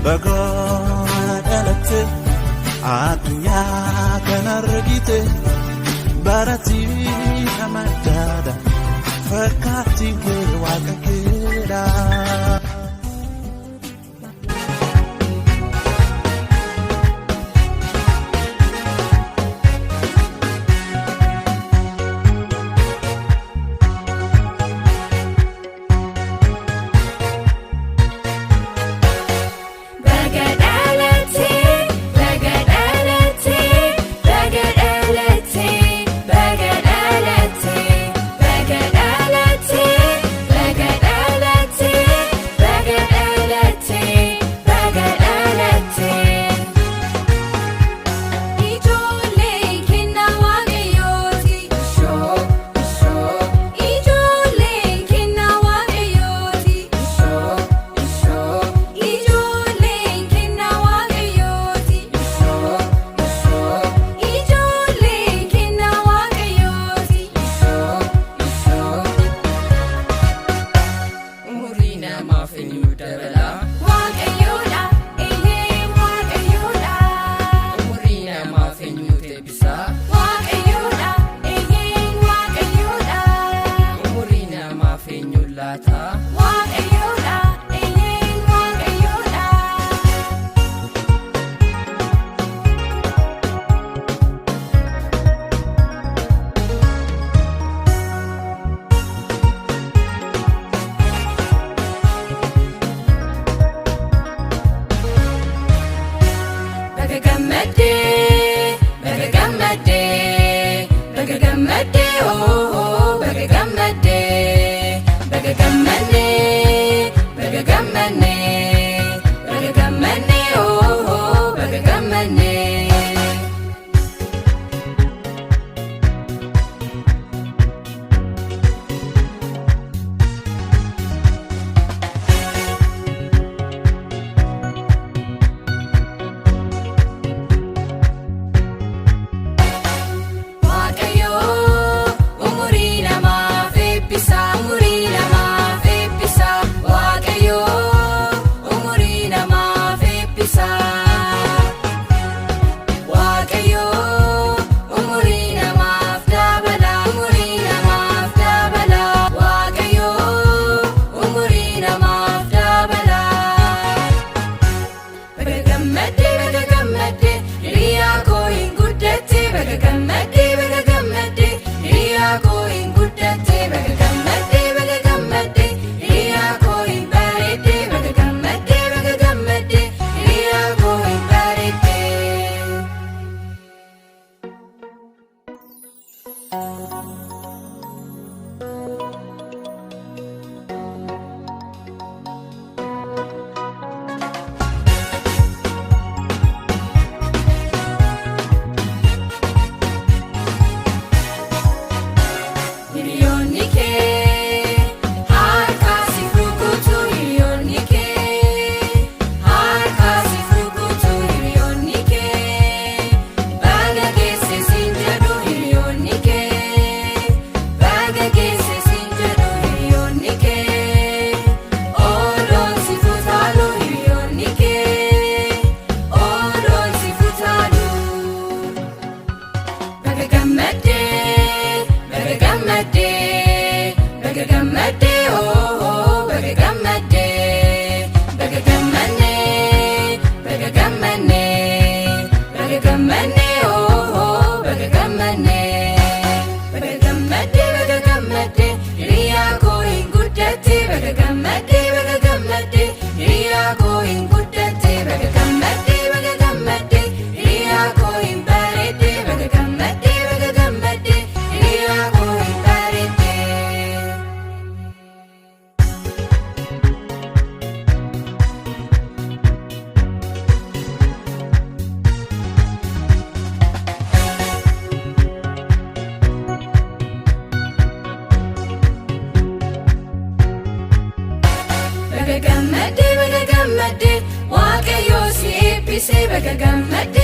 Baga dhalatte, addunyaa kan argite, baratii nama addaadha, fakkaattiin kee waaqa keedha. Baga dhalattee, baga dhalattee, baga dhalattee, baga dhalattee, baga dhalattee, baga dhalattee, baga dhalattee, baga dhalattee. Ijoolleen kennaa waaqayyooti. Ishoo, ishoo. Ijoolleen kennaa waaqayyooti. Ishoo, ishoo. Ijoolleen kennaa waaqayyooti. Ishoo, ishoo. Ijoolleen kennaa waaqayyooti. Ishoo, ishoo. Umurii namaaf eenyu dabala? Waaqayyoodha, eeyyee waaqayyoodha. Umurii namaaf eenyu eebbisa? Waaqayyoodha, eeyyee waaqayyoodha. Umurii namaaf eenyu laata? Waaqayyoodha, eeyyee waaqayyoodha. Baga gammaddee, baga gammaddee, baga gammaddee, oh, baga gammaddee, baga gammannee, baga gammannee, baga gammannee, oh, baga gammannee. Waaqayyoo umurii namaaf eebbisa, umurii namaaf eebbisa. Waaqayyoo umurii namaaf eebbisa. Waaqayyoo umurii namaaf dabala, umurii namaaf dabala. Waaqayyoo umurii namaaf dabala. Baga gammaddee, baga gammaddee, hiriyaa koo hin guddatte. Baga gammaddee, baga gammaddee, hiriyaa koo hin guddatte. Baga gammaddee, baga gammaddee, hiriyaa koo hin bareedde. Baga gammaddee, baga gammaddee, hiriyaa koo hin bareedde. Hiriyoonni kee harka si rukutu, hiriyoonni kee harka si rukutu, hiriyoonni kee baga geesse siin jedhu, hiriyoonni kee baga geesse siin jedhu, hiriyoonni kee ooloon si futaalu, hiriyoonni kee ooloon si futaalu. Baga gammaddee, baga gammaddee, baga gammaddee, oh, baga gammaddee, baga gammannee, baga gammannee, baga gammannee, oh, baga gammannee, baga gammaddee, baga gammaddee, hiriyaa koo hin guddatte, baga gammaddee, baga gammaddee, hiriyaa koo hin guddatte, baga gammaddee, baga gammaddee, hiriyaa koo hin bareedde, baga gammaddee, baga gammaddee, hiriyaa koo hin bareedde. Baga gammaddee, baga gammaddee, waaqayyoo si eebbisee, baga gammaddee.